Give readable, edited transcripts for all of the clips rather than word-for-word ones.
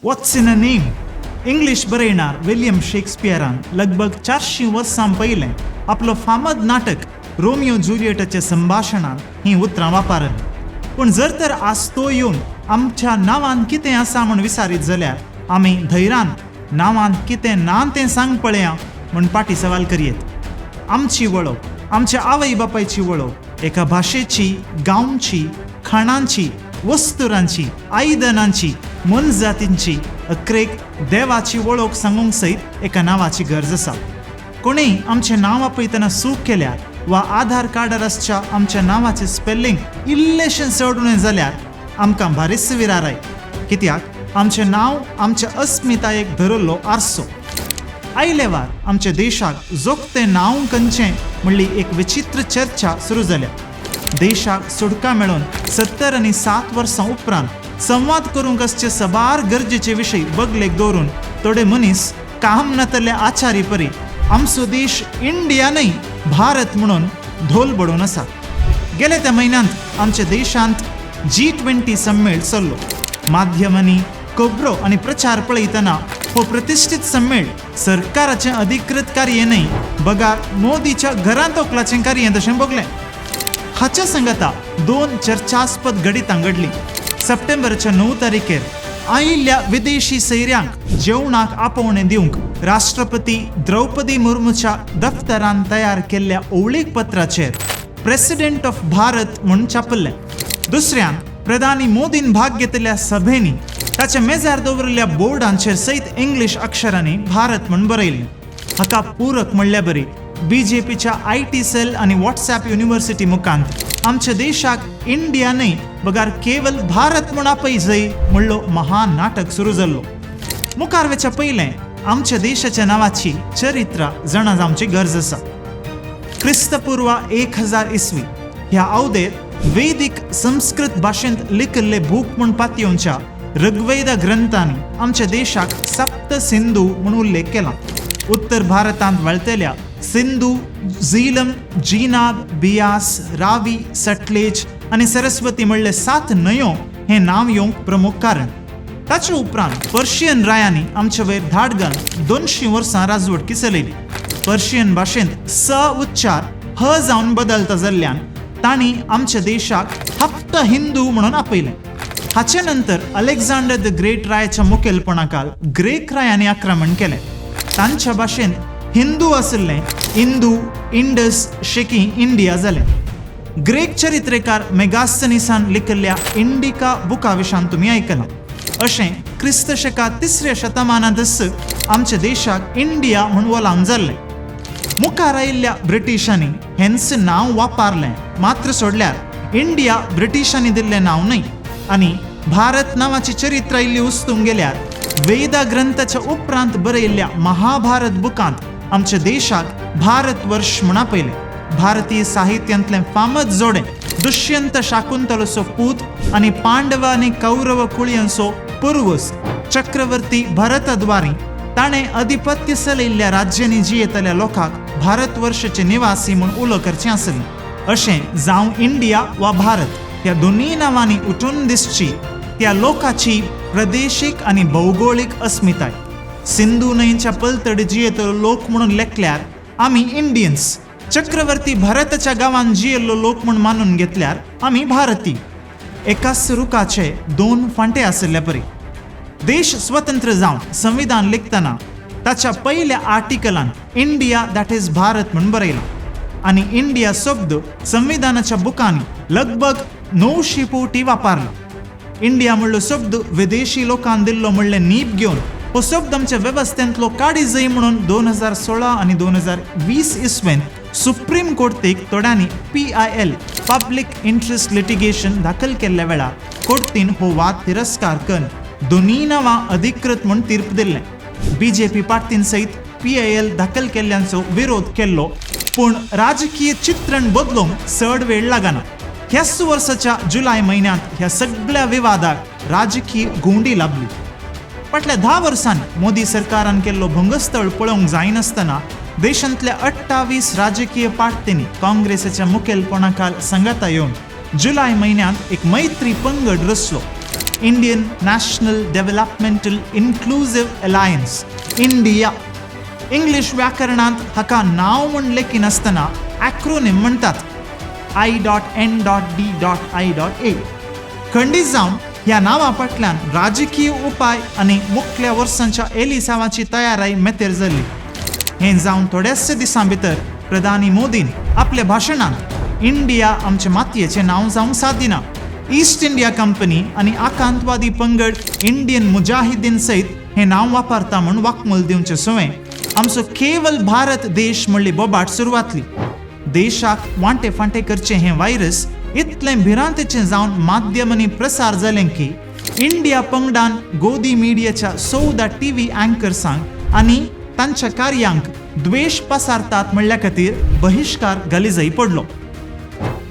What's in a name? English बरयणार William शेक्सपियरान लगभग 400 वर्सां पयलें आपलो फामद नाटक रोमियो जुलियटाच्या संभाशणान हीं उतरां वापरलीं. पूण जर तर आज तो येवन आमच्या नांवान कितें आसा म्हूण विचारीत जाल्यार आमी धैर्यान नांवान कितें ना तें सांग पळया म्हूण पाटी सवाल करयेत. आमची वळख, आमच्या आवय बापायची वळख एका भाशेची, गांवची, खाणांची, वस्तुरांची, आयदनांची, मोनजातींची, अक्रेक देवाची वळख सांगूंक सयत एका नांवाची गरज आसा. कोणूय आमचें नांव आपयतना चूक केल्यार वा आधार कार्डार आसच्या आमच्या नांवाचें स्पेल्लिंग इल्लेशें चड उणें जाल्यार आमकां भारीच विराराय, कित्याक आमचें नांव आमच्या अस्मितायेक धरल्लो आरसो. आयले वार आमच्या देशाक जोखतें नांव खंयचें म्हणली एक विचित्र चर्चा सुरू जाल्या. देशाक सुटका मेळोवन 77 वर्सां उपरांत संवाद करूंक आसचे सबार गरजेचे विशय बगलेक दवरून थोडे मनीस काम नातले आचारी परी आमचो देश इंडिया न्हय भारत म्हणून धोल बडोवन आसा. गेले त्या म्हयन्यांत आमच्या देशांत G20 सम्मेळ चल्लो. माध्यमांनी खबरो आनी प्रचार पळयतना हो प्रतिश्ठीत सम्मेळ सरकाराचें अधिकृत कार्य न्हय बगार मोदीच्या घरांत ओकलाचें कार्य तशें भोगलें. हाच्या संगता दोन चर्चास्पद घडितां घडलीं. सप्टेंबरच्या 9 तारखेर आयिल्ल्या विदेशी सैऱ्यांक जेवणाक आपोवणें दिवंक राष्ट्रपती द्रौपदी मुर्मूच्या दफ्तरान तयार केल्ल्या ओवळीक पत्राचेर प्रेसिडेंट ऑफ भारत म्हूण छापिल्लें. दुसऱ्यान प्रधानी मोदीन भाग घेतिल्ल्या सभेंनी ताच्या मेजार दवरिल्ल्या बोर्डांचेर सयत इंग्लीश अक्षरांनी भारत म्हूण बरयल्लें. हाका पूरक म्हणल्या बरी बीजेपीच्या IT sell आनी व्हॉट्सॅप युनिव्हर्सिटी मुखांत आमच्या देशाक इंडिया न्हय बगार केवल भारत म्हूण आपय जय म्हणलो महान नाटक सुरू जाल्लो. मुखार वेच्या पयलें आमच्या देशाच्या नांवाची चरित्र जाणा जावची गरज आसा. क्रिस्तपूर्व 1000 इसवी ह्या अवधेर वैदिक संस्कृत भाशेंत लिखिल्ले बूक म्हूण पातयेवच्या ऋग्वेद ग्रंथांनी आमच्या देशाक सप्त सिंधू म्हूण उल्लेख केला. उत्तर भारतांत वळतल्या सिंधू, झीलम, जिनाब, बियास, रावी, सटलेज आनी सरस्वती म्हणले 7 न्हंयो हें नांव येवंक प्रमुख कारण. ताचे उपरांत पर्शियन रायांनी आमचे वयर धाड घालून 200 वर्सां राजवटकी चलयली. पर्शियन भाशेंत स उच्चार ह जावन बदलता जाल्ल्यान तांणी आमच्या देशाक हप्त हिंदू म्हणून आपयलें. हाचे नंतर अलेक्झांडर the great रायाच्या मुखेलपणाकाल ग्रेक रायांनी आक्रमण केलें. तांच्या भाशेंत हिंदू आशिल्लें इंदू, इंडस, शेकी इंडिया जालें. ग्रेक चरित्रेकार मेगास्थनीसान लिखिल्ल्या इंडिका बुका विशान तुमी आयकलां. अशें क्रिस्त शका 3ऱ्या शतमानांतच आमच्या देशाक इंडिया म्हूण वलावन जाल्लें. मुखार आयिल्ल्या ब्रिटिशांनी हेंच नांव वापरलें मात्र सोडल्यार इंडिया ब्रिटिशांनी दिल्लें नांव न्हय. आनी भारत नांवाची चरित्र इल्ली उस्तूंक गेल्यार वेदा ग्रंथाच्या उपरांत बरयल्ल्या महाभारत बुकांत आमच्या देशाक भारतवर्ष म्हूण आपयलें. भारतीय साहित्यांतलें फामद जोडें दुष्यंत शाकुंतलचो पूत आनी पांडव आनी कौरव कुळयांचो पुर्वज चक्रवर्ती भरतद्वारी ताणें अधिपत्य चलयल्ल्या राज्यांनी जियेतल्या लोकांक भारतवर्षाचे निवासी म्हूण उलो करचें आसलें. अशें जावं इंडिया वा भारत ह्या दोनूय नांवांनी उठून दिसची त्या लोकांची प्रदेशीक आनी भौगोळीक अस्मिताय. सिंधू न्हंयच्या पलतडी जियेतलो लोक म्हणून लेखल्यार आमी इंडियन्स, चक्रवर्ती भरताच्या गांवांत जियेल्लो लोक म्हूण मानून घेतल्यार आमी भारती. एकाच रुखाचे दोन फांटे आशिल्ले परी. देश स्वतंत्र जावन संविधान लिखतना ताच्या पयल्या आर्टिकलान इंडिया that is Bharat म्हूण बरयलां आनी इंडिया शब्द संविधानाच्या बुकांनी लगभग 900 फावटी वापरला. इंडिया म्हणलो शब्द विदेशी लोकांक दिल्लो म्हणलें नीब घेवन हो शब्द आमच्या वेवस्थेंतलो काडी जय म्हणून 2016 आनी 2020 इसवेन supreme कोर्टीक थोड्यांनी PIL public interest litigation दाखल केल्ल्या वेळार कोर्टीन हो वाद तिरस्कार करून दोनूय नांवां अधिकृत म्हूण तीर्प दिल्लें. बीजेपी पार्टीन सयत PIL दाखल केल्ल्यांचो विरोध केल्लो, पूण राजकीय चित्रण बदलूंक चड वेळ लागना. ह्याच वर्साच्या जुलय म्हयन्यांत ह्या सगळ्या विवादाक राजकीय गुंडी लाभली. फाटल्या 10 वर्सांनी मोदी सरकारान केल्लो भंगस्थळ पळोवंक जायनासतना देशांतल्या 28 राजकीय पार्टींनी काँग्रेसाच्या मुखेलपणाखाल सांगाता येवन जुलय म्हयन्यांत एक मैत्री पंगड रचलो. Indian National Developmental Inclusive Alliance, India. English व्याकरणांत हाका नांव म्हूण लेखिनासतना ॲक्रोनिम म्हणटात, I dot N dot D dot I dot A. खंडीत जावन ह्या नांवा फाटल्यान राजकीय उपाय आनी मुखल्या वर्सांच्या एलिसांवाची तयाराय मेतेर जाल्ली. हें जावन थोड्याच दिसां भितर प्रधानी मोदीन आपल्या भाशणांत इंडिया आमचे मातयेचें नांव जावंक साथ दिना, ईस्ट इंडिया कंपनी आनी आकांतवादी पंगड इंडियन मुजाहिदीन सयत हें नांव वापरता म्हूण वाकमूल दिवचें सवें आमचो केवल भारत देश म्हणली बोबाट सुरवातली. देशाक वांटे फांटे करचें हें व्हायरस इतलें भिरांतेचें जावन माध्यमांनी प्रसार जालें की इंडिया पंगडान गोदी मिडियाच्या 14 टीव्ही अँकर्सांक आनी तांच्या कार्यांक द्वेश पसारतात म्हणल्या खातीर बहिश्कार घालिजय पडलो.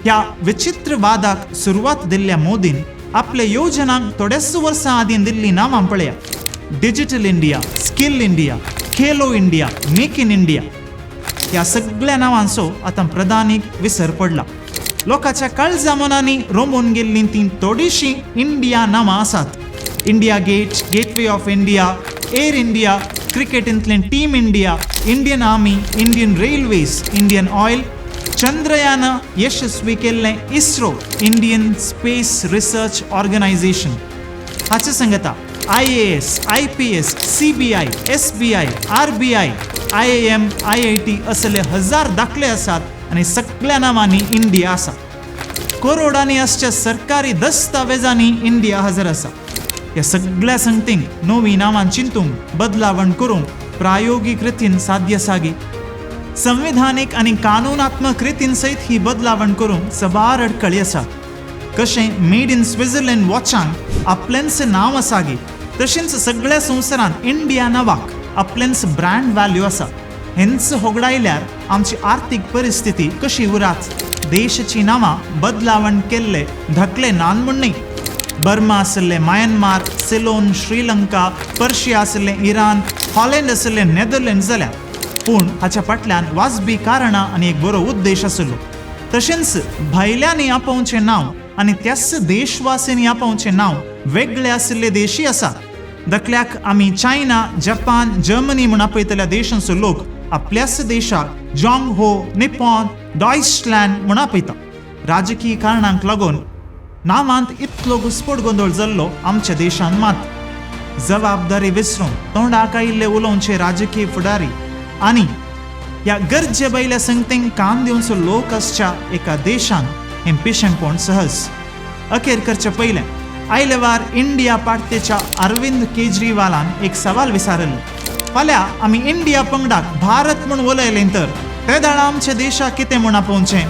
ह्या विचित्र वादाक सुरवात दिल्ल्या मोदीन आपल्या योजनांक थोड्याच वर्सां आदीं दिल्लीं नांवां पळया, Digital India, Skill India, Khelo India, Make in India. ह्या सगळ्या नांवांचो आतां प्रधानीक विसर पडला. लोकांच्या काळजा मनांनी रोमून गेल्लीं तीं थोडीशीं इंडिया नांवां आसात, India Gate, Gateway of India, Air India, क्रिकेटींतलें Team India, Indian Army, Indian Railways, Indian Oil, Chandrayaan यशस्वी केल्लें ISRO, Indian Space Research Organisation. हाचे संगता IAS, IPS, CBI, SBI, RBI, IIM, IIT असले हजार दाखले आसात आनी सगळ्या नांवांनी इंडिया आसा. करोडांनी आसच्या सरकारी दस्तावेजांनी इंडिया हजर आसा. ह्या सगळ्या संगतींक नवीं नांवां चिंतूंक, बदलावण करूंक प्रायोगीक रितीन साध्य सागी? संविधानीक आनी कानूनात्मक रितीन सयत ही बदलावण करूंक सबार अडकळी आसा. कशें मेड इन स्वित्झर्लंड वॉचांक आपलेंच नांव आसागी, तशेंच सगळ्या संवसारांत इंडिया नांवाक आपलेंच ब्रँड व्हॅल्यू आसा. हेंच होगडायल्यार आमची आर्थीक परिस्थिती कशी उरात? देशाची नांवां बदलावण केल्ले धाकले नान म्हूण न्ही. बर्मा आशिल्लें म्यानमार, सिलोन श्रीलंका, पर्शिया आशिल्लें इराण, हॉलंड आशिल्लें नेदरलँड जाल्या. पूण हाच्या फाटल्यान वाजबी कारणां आनी एक बरो उद्देश आशिल्लो. तशेंच भायल्यांनी आपोवचें नांव आनी त्याच देशवासियांनी आपोवचें नांव वेगळे आशिल्ले देशूय आसा. दकल्याक आमी चायना, जपान, जर्मनी म्हूण आपयतल्या देशांचो लोक आपल्याच देशाक जॉंग हो, निपॉन, डॉयचलँड म्हूण आपयता. राजकीय कारणांक लागून नांवांत इतलो घुस्पट गोंदळ जाल्लो आमच्या देशांत मात जबाबदारी विसरून तोंडाक आयिल्ले उलोवचे राजकीय फुडारी आनी ह्या गरजे भायल्या संगतींक कान दिवचो लोक आसच्या एका देशान हें पिशेंपण सहज. अखेर करचे पयलें, आयले वार इंडिया पार्टीच्या अरविंद केजरीवालान एक सवाल विचारलो, फाल्यां आमी इंडिया पंगडाक भारत म्हूण उलयलें तर ते दाळा आमच्या देशाक कितें म्हूण आपोवचें?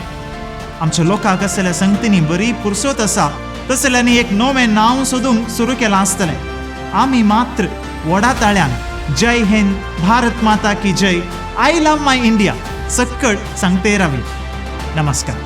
आमच्या लोकांक असल्या संगतींनी बरी पुरसत आसा, तसल्यांनी एक नवें नांव सोदूंक सुरू केलां आसतलें. आमी मात्र व्हडा ताळ्यान जय हिंद, भारत माता की जय, I love my India सक्कड सांगते रावी. नमस्कार.